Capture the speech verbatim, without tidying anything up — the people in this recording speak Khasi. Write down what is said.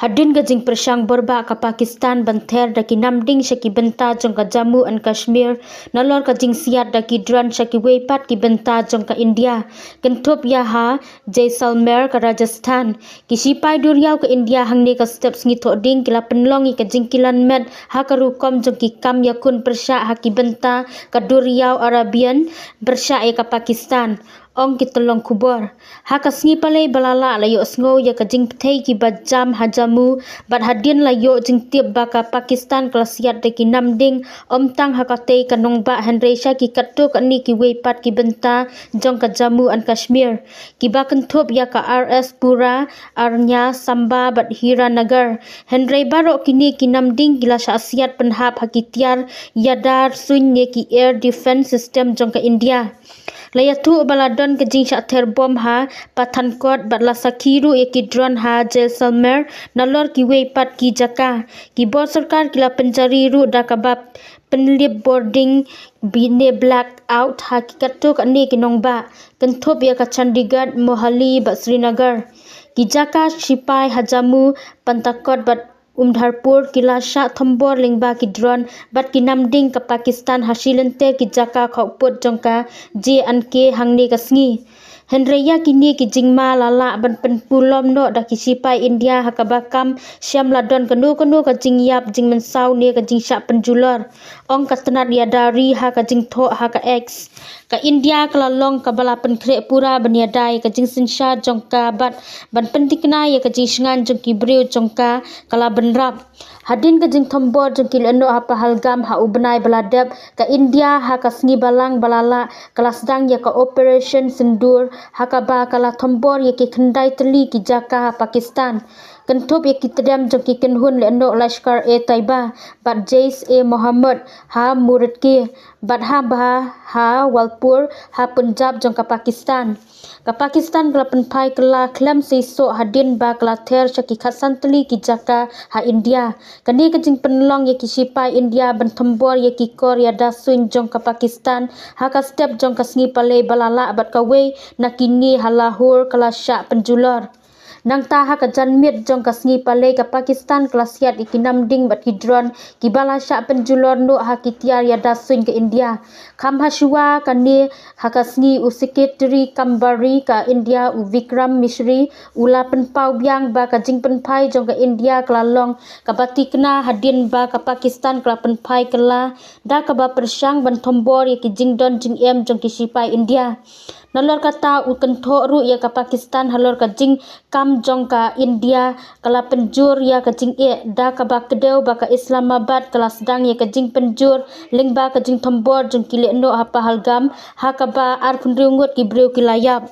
Hadien ka jingpyrshang borbah ka Pakistan ban ther da ki namding sha ki bynta jong ka Jammu and Kashmir, nalor ka jingsiat da ki drone sha kiwei pat ki bynta jong ka India, kynthup ïa ha Jaisalmer ka Rajasthan. Ki sipai duriaw ka India hangne ka step sngi Thohdieng ki la pynlong ïa ka jingkilan met ha ka rukom jong ki kam ïakhun pyrshah ha ki bynta ka duriaw Arabian pyrshah ïa ka Pakistan, ong ki tyllong khubor. Ha ka sngi Palei ba la lah la ïohsngew ïa ka jingpyrthei kiba jam ha Jammu, bad hadien la ïoh jingtip ba ka Pakistan ka la siat da ki namding, ym tang ha katei ka nongbah hynrei sha ki katto katne kiwei pat ki bynta jong ka Jammu and Kashmir, kiba kynthup ïa ka R S Pura, Arnya, Samba bad Hiranagar. Hynrei baroh kine ki namding ki la shah siat pynhap ha ki tiar ïada suiñ ne ki air defense system jong ka India. La ïathuh ba la don ka jingshah ther bom ha Pathankot bad la sakhi ruh ïa ki drone ha Jaisalmer nalor kiwei pat ki jaka. Ki bor sorkar ki la pynjari ruh da kaba pynlip boarding bine blackout ha ki katto katne ki nongbah, kynthup ïa ka Chandigarh, Mohali bad Srinagar. Ki jaka sipai ha Jammu, Pathankot bad Umdharpur ki la shah thombor lyngba ki drone bad ki namding ka Pakistan ha shilynter ki jaka khawpud jong ka J and K hangne ka sngi. Hynrei ïa kine ki jingma la lah ban pynpulom noh da ki sipai India ha kaba kam shym la don kano kano ka jingïap jingmynsaw ne ka jingshah pynjulor, ong ka tnat ïada ri ha ka jingthoh ha ka X. Ka India ka la long kaba la pynkhreh pura ban ïada ïa ka jingsynshar jong ka bad ban pyntikna ïa ka jingshngaiñ jong ki briew jong ka, ka la bynrap. Hadien ka jingthombor jong ki lehnoh ha Pahalgam ha u bnai ba la dep, ka India ha ka sngi Balang ba la lah ka la sdang ïa ka Operation Sindoor ha kaba ka la thombor ïa ki khyndai tylli ki jaka ha Pakistan, kynthup ïa ki tdem jong ki kynhun lehnoh Lashkar-e-Taiba bad Jaish-e-Mohammed ha Muridke bad ha Bha ha Walpur ha Punjab jong ka Pakistan. Ka Pakistan ka la pynphai kylla khlem seisoh hadien ba ka la ther sha ki khatsan tylli ki jaka ha India. Kane ka jingpynlong ïa ki sipai India ban thombor ïa ki kor ïada suiñ jong ka Pakistan ha ka step jong ka sngi Palei ba la lah bad kawei na kine ha Lahore ka la shah pynjulor. Nangta ha ka janmiet jong ka sngi Palei ka Pakistan ka la siat ïa ki namding bad ki drone kiba la shah pynjulor noh ha ki tiar ïada suiñ ka India. Kham ha shuwa kane ha ka sngi u Secretary kam bar ri ka India u Vikram Misri u la pynpaw biang ba ka jingpynphai jong ka India ka la long kaba tikna hadien ba ka Pakistan ka la pynphai kylla da kaba pyrshang ban thombor ïa ki jingdon jingem jong ki sipai India. Nalor kata u kynthoh ruh ïa ka Pakistan halor ka jingkam jong ka India ka la pynjur ïa ka jingeh da kaba kdew ba ka Islamabad ka la sdang ïa ka jingpynjur lyngba ka jingthombor jong ki lehnoh ha Pahalgam ha kaba arphew hynriew ngut ki briew ki la ïap.